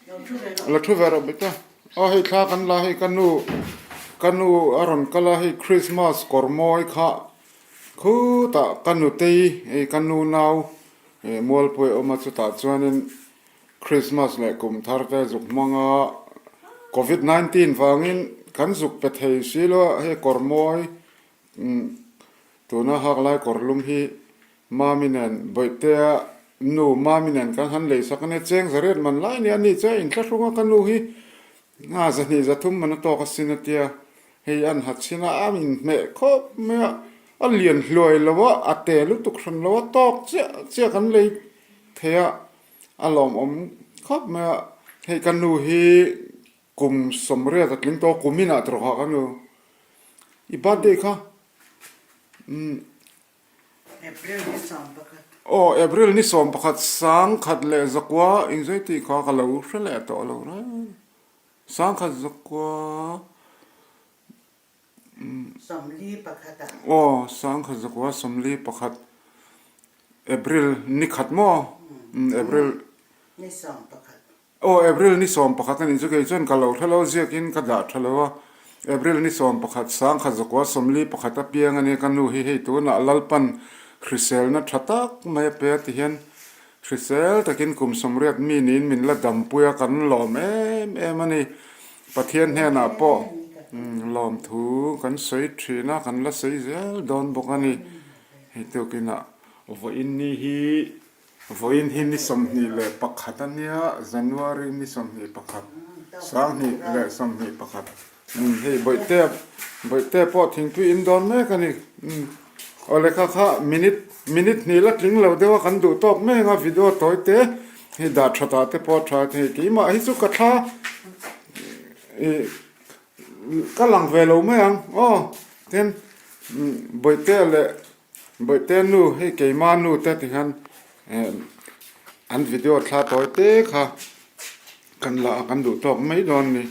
La thu ve rawh bawihte. Aw hei thla kan la hei ka nu ka nu a rawn kal a hei Christmas kawr mawi kha khutah ka nutei hei ka nu nau eh mualpui a awm a chutah chuanin Christmas leh kum thar te zuk hmang a covid 19 vangin kan zuk pe thei si lo a hei kawr mawi Tuna hak lai kawr lum hi Mami nen Bawihtea nu Mami nen kan han lei sak a nia, cheng zariat man lai nia ani chuan in thlahrung a ka nu hi nga zahnih zathum man a tawk asin a tia, hei an ha chhin a a inhmeh khawp mai a, a lian hluai lo a, a te lutuk hran lo a tawk chiah chiah kan lei thei a, a lawmawm khawp mai a, hei ka nu hi Kum 80 a tling tawh kum inah tawh kha ka nu i birthday kha umm April ni 11. Aw April ni 11 sangkhat leh zakua engzai tih kha ka lo hre leh tawh lo reng sangkhat zakua umm 41 ah. Aw sangkhat zakua 41 April ni khat maw umm April ni 11. Aw, April ni 11 a nih chu kei chuan ka lo hre lo ziakin ka dah tha lo a, April ni 11 sangkhat zakua 41 apiang a nia ka nu hi hei tunah Lalpan hriselna tha tak mai a pe a ti hian hrisel takin kum 80 mi niin min la dampui a kan lawm em em a ni. Pathian hnenah pawh lawmthu kan sawi thin a kan la sawi zel dawn bawk a ni. Hei tukinah vawiin ni hi Vawiin hi ni 21 a nia, January ni 21, 2021. Umm hei Bawihte, Bawihte pawh thingpui in dawn mek a ni. Umm aw lehkha kha minute, minute hnih la tling lo deuh a kan duh tawk mai ang a video tawi te hei dah tha tah te pawh a tha thei. Keimah hi chu ka thla ih ka lang ve lo mai ang aw. Tin Bawihte leh Bawihte nu hei keima nu te ti hian an video thla tawi te kha kan la a kan duh tawk mai dawn a ni.